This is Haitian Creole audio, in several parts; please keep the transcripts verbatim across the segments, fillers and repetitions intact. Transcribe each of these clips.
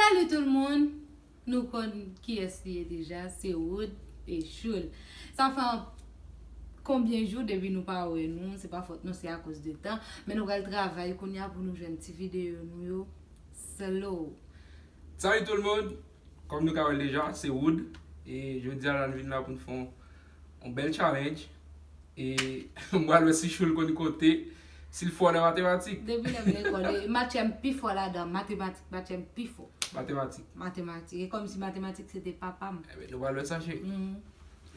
Salut tout le monde! Nou konn kiyès li ye deja, se Wood e Choul. Sa fè konbyen jou depi nou pa wè nou, se pa fòt nou, se akoz de tan. Men nou pral travay kounye a pou nou jwenn ti videyo nou yo slow. Salut tout le monde! Kòm nou ka wè l deja, se Wood. E jodi a la, nou vin la pou n fè yon, yon bèl challenge. E m pral wè si Choul konn konte, si l fò nan matematik. Depi lè m lekòl, e match m pi fò ladan, matematik, match m pi fò. Matematik. Matematik. E kòmsi matematik se te papa m. Enben, nou pral wè sa, cheri. Mm.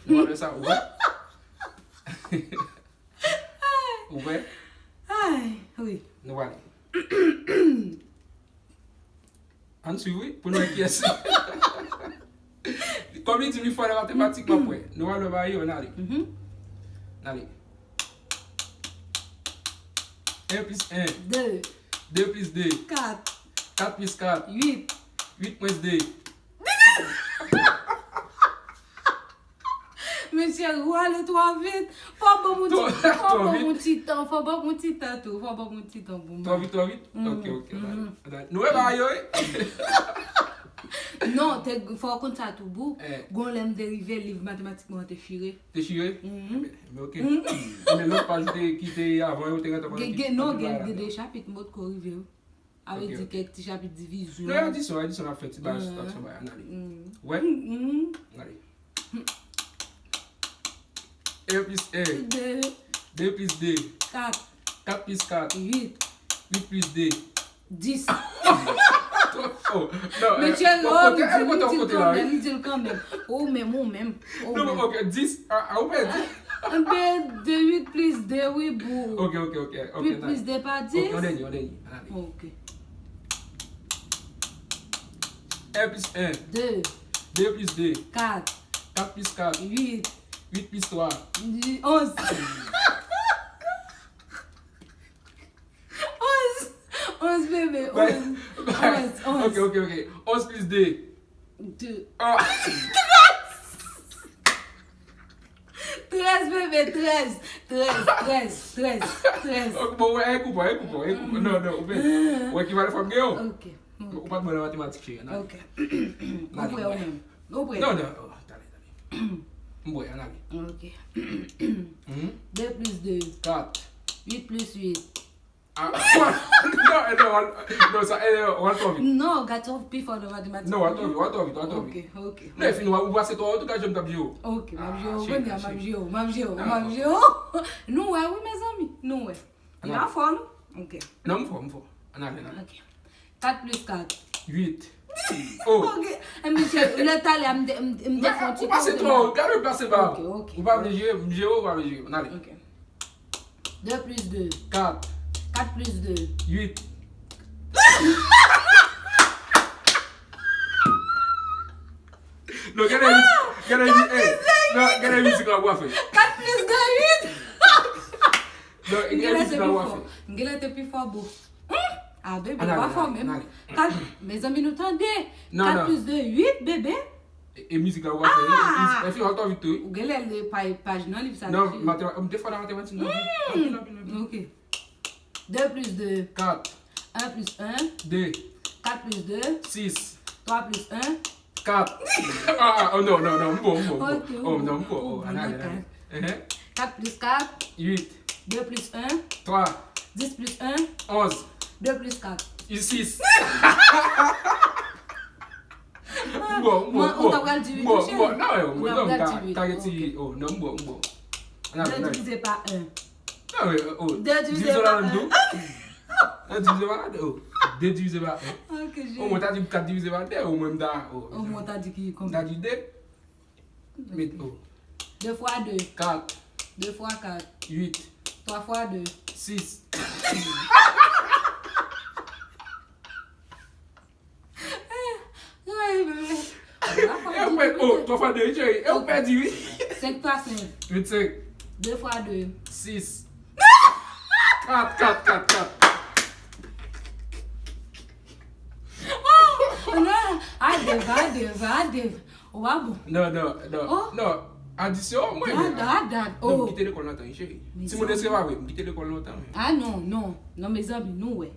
Nou pral wè sa, ou wè? Ou wè? Ay, wi. Nou pral. Ann swiv, wi, pou n wè kiyès. Kòm li di li fò nan matematik, m ap wè. Nou pral wè bagay yo, ann ale. Mhm. Ann ale. En plis en. De. De plis de. Kat. Kat plis kat. Uit. Uit mwens de. Mesye, ou ale twò vit. Fò ban m yon ti, fò ban m yon ti tan, fò ban m yon ti tan tou, fò ban m yon ti tan pou mwen. Twò vit, twò vit? Mm, ok, ok, mm. Nou wè bagay yo, wi. Non, te, fò w konn sa tou, boo. Eh. Gon lè m te rive, liv matematik mwen an te chire. Te chire? Mm. Enben, enben, ok. Mm. Enben, lòt paj ou te kite avan yo, te gentan gen, gen, non, gen, gen de chapit m potko rive, wi. Avè di kèk ti chapit divizyon. Non, adisyon, adisyon, n ap fè ti bagay, sou taksyon bagay, ann ale. Wè? Ann ale. En plis en. De. De plis de. Kat. Kat plis kat. Uit. Uit plis de. Dis. Oh, non, mesye, oh, m di l kanmenm, m di l kanmenm. Ou menm, ou menm. Ou menm. Non, ok, dis. Ah, ah, ou pèdi. Enben, de, uit plis de, wi, boo. Ok, ok, ok, ok. Uit plis de pa dis? Ok, yon dènye, yon dènye. Ann ale. Ok. En plis en. De. De plis de. Kat. Kat plis kat. Uit. Uit plis twa. Onz. Onz. Onz, bebe. Onz. Onz, onz. Ok, ok, ok. Onz plis de. De. Ah. Trèz, bebe, trèz. Trèz, trèz, trèz, trèz. Ok, bon, wè, e koup, e koup, e koup. Non, non, ou pèdi. Ou wè ki valè fò m gen yo? Ok. Ou pa t bon nan matematik, cheri, ann ale. Ok. Ou prè ou menm? Ou prè? Non, non, oh, tande, tande. M prè, ann ale. Ok. De plis de. Kat. Uit plis uit. Ah, non, eh, non, non, sa, eh, w al twò vit. Non, gad sa w pi fò nan matematik. Non, w al twò vit, w al twò vit, w al twò vit. Ok, ok. Men fin, w pase twò, an tou ka, jan m t ap jere w. Ok, m ap jere w, kounye a, m ap jere w, m ap jere w, m ap jere w. Nou wè, wi, mezanmi, nou wè. Li pa fò, non? Ok. Non, m fò, m fò. Ann ale, ann ale. Ok. Kat plis kat. Uit. Oh. Ok. E misye, lè talè a, m te, m, m te fè yon ti... Ou pase twò, gade w pase ba. Ok, ok. Ou pa vle jere, m jere w, ou pa vle jere. Ann ale. Ok. De plis de. Kat. Kat plis de. Uit. Non, gade mizik, gade mizik, eh, non, gade mizik la w ap fè. Kat plis de, uit. Non, gade mizik la w ap fè. M genlè te pi fò, boo. Hmm? Ah, bebe, ou pa fò menm. Kat, mezanmi, nou tande. Kat plis de, uit, bebe. E, e mizik la w ap fè. Ah! E fi, al twò vit tou, wi. Ou genlè li pa paj nan liv sa. Non, matema-, m te fò nan matematik, non. Hmm. Anpil, anpil, anpil. Ok. De plis de. Kat. En plis en. De. Kat plis de. Sis. Twa plis en. Kat. Ah, ah, oh, non, non, non, m bon, m bon, m bon. Ok, oh, non, m bon, oh, ann ale, ann ale. Kat plis kat. Uit. De plis en. Twa. Dis plis en. Onz. De plis kat. Sis. M bon, m bon, m bon. Ou ta pral di uit, cheri? M bon, non, m bon, non, m ta, ta gen ti, oh, non, m bon, m bon. Ann ale, ann ale. De divize pa en. Non, men, oh, de divize pa en. An divize pa de, oh. De divize pa en. Ok, cheri. Omwen w ta di kat divize pa de, omwen m ta, oh. Omwen w ta di ki konbyen? M ta di de. Met, oh. De fwa de. Kat. De fwa kat. Uit. Twa fwa de. Sis. Ay, bebe. E ou pèdi, oh, twa fwa de, wi, cheri. E ou pèdi, wi. Senk twa senk. Vennsenk. De fwa de. Sis. Kat, kat, kat, kat. Oh, non. A dev, a dev, a dev. Ou pa bon. Non, non, non. Oh. Non. Adisyon, mwen menm. Dad, dad, dad. Non, m kite lekòl lontan, wi, cheri. Timoun, èske pa vre? M kite lekòl lontan, wi. Ah, non, non. Non, mezanmi, nou wè.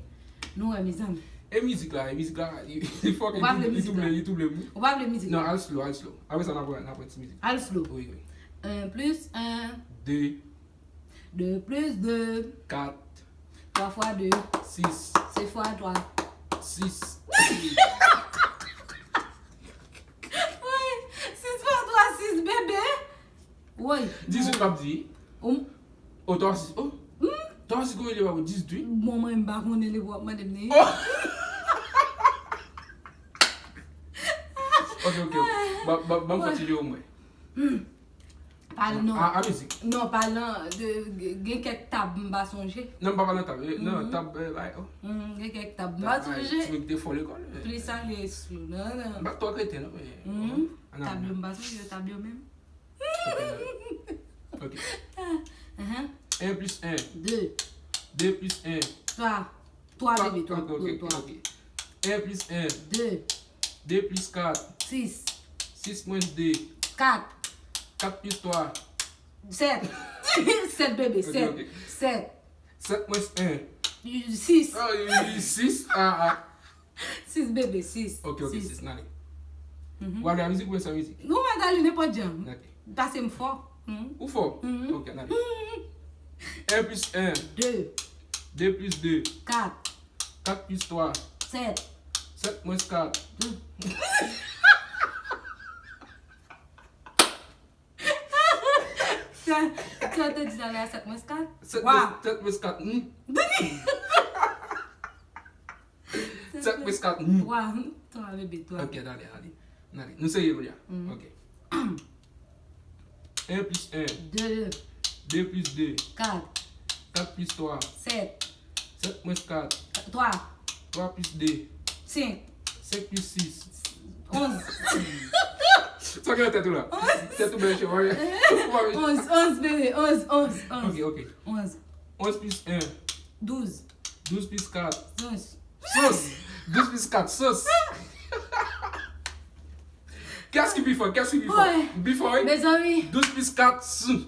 Nou wè, mezanmi. E mizik la, e mizik la, li, li fòk, li touble, li touble, li touble m. Ou pa vle mizik la? Non, al slow, al slow. Apre sa, n ap, n ap pran ti mizik. Al slow. Wi, wi. Un plus un. De. Deux plus deux. Kat. Trois fois deux. Sis. Six fois trois. Sis. Wi, six fois trois, sis, bebe. Woy. Dizuit m ap di. Ou m- O, twa sis. O. Hmm? Twa sis, kòman li pa pou dizuit? Bon, mwen, m pa konnen li pou ap mande m li. O! Ok, ok. Ba, ba, ba m fè ti de omwen. Hmm. Pale non. A, a mizik. Non, pale non. De, gen kèk tab m pa sonje. Non, m pa pale nan tab. Eh, non, tab, eh, bay, o. Hmm, gen kèk tab m pa sonje. Ti moun ki te fò lekòl, eh. Plis ale slow. Non, non. M pa twò kreten, non, men, hmm, tab yo m pa sonje, tab yo menm. Ok, n ale. Ok. Ahan. Un plus un. Deux. Deux plus un. Twa. Twa, bebe, twa. Ok, ok, twa. Ok. Un plus un. Deux. Deux plus quatre. Six. Six moins deux. Quatre. Quatre plus trois. Sept. Sept, bebe, sept. Ok, ok. Sept. Sept moins un. Six. Ah, sis. Ah, ah. Sis, bebe, sis. Ok, ok, sis. Sis, n ale. Mhm. Ou ale a mizik oubyen san mizik? Nou mèt ale nenpòt jan. Ok. Pase m fò. Mhm. Ou fò? Mhm. Ok, n ale. Mhm. Un plus un. Deux. Deux plus deux. Quatre. Quatre plus trois. Sept. Sept moins quatre. Deux. Sa, sa w te di talè a, sept moins quatre? Sept moins, sept moins quatre, hmm. Sept moins quatre, hmm. Twa, hmm. Twa, bebe, twa. Ok, n ale, n ale. N ale. Nou serye kounye a. Mhm. Ok. Un plus un. Deux. Deux plus deux. Quatre. Quatre plus trois. Sept. Sept moins quatre. Twa. Twa plus deux. Senk. Senk plus sis. Onz. Sa gen nan tèt ou la? Onz. Tèt ou bèl chè, wè. Onz, onz, bebe, onz, onz, onz. Ok, ok. Onz. Onz plus un. Douz. Douz plus quatre. Sans. Sans. Douz plus quatre, sans. Kiyès ki pi fò? Kiyès ki pi fò? Woy. M pi fò, wi. Mezanmi. Douz plus quatre, sans.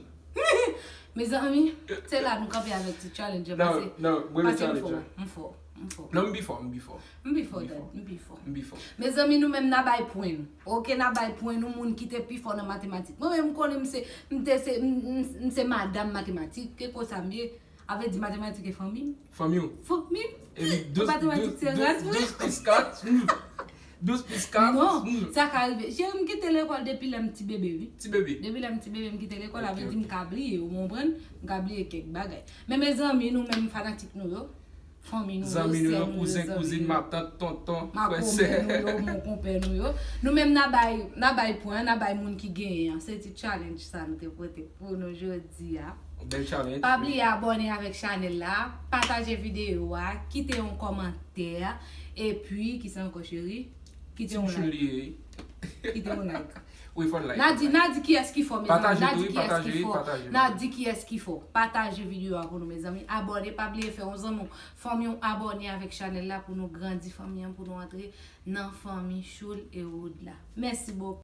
Mezanmi, se la nou kanpe avèk ti challenge an. Non, pase, non, mwen pase m challenge fò, an. M fò, m fò. Non, m pi fò, m pi fò. M pi fò, m pi fò, dad, m pi fò. M pi fò. Mezanmi, nou menm n a bay pwen. Ok, n a bay pwen nou moun ki te pi fò nan matematik. Mwen menm, m konnen m se, m te se, m, m, m se madanm matematik. Ke konsa m ye? A vle di matematik e fanmi m. Fanmi w. Fanmi m. Epi douz, matematik douz, se douz, ras mwen. Douz plis kat, hmm. Douz plis kat, non, hmm. Sa ka rive. Cheri, m kite lekòl depi lè m ti bebe, wi. Ti bebe. Depi lè m ti bebe, m kite lekòl, a vle di m ka bliye, ou konprann? M ka bliye kèk bagay. Men mezanmi, nou menm fanatik nou yo, fanmi nou yo, zanmi nou yo, kouzen, kouzin, matant, tonton, frè, sè. Makomè nou yo, monkonpè nou yo. Nou menm n a bay, n a bay pwen, n a bay moun ki genyen an. Se ti challenge sa nou te pote pou nou jodi a. Bèl challenge. Pa bliye abòne avèk chanèl la, pataje videyo a, kite yon kòmantè, epi, kisa ankò, cheri? Kite yon like. Kite yon like. Wi, fò n like, fò n like. N a di, n a di kiyès ki fò, mezanmi. Pataje tou, wi, pataje, pataje. N a di kiyès ki fò. Pataje videyo a pou nou, mezanmi. Abòne, pa bliye fè yon zanmi w, fanmi w abòne avèk chanèl la pou nou grandi fanmi an, pou nou antre nan fanmi Choul e Wood la. Mèsi bokou.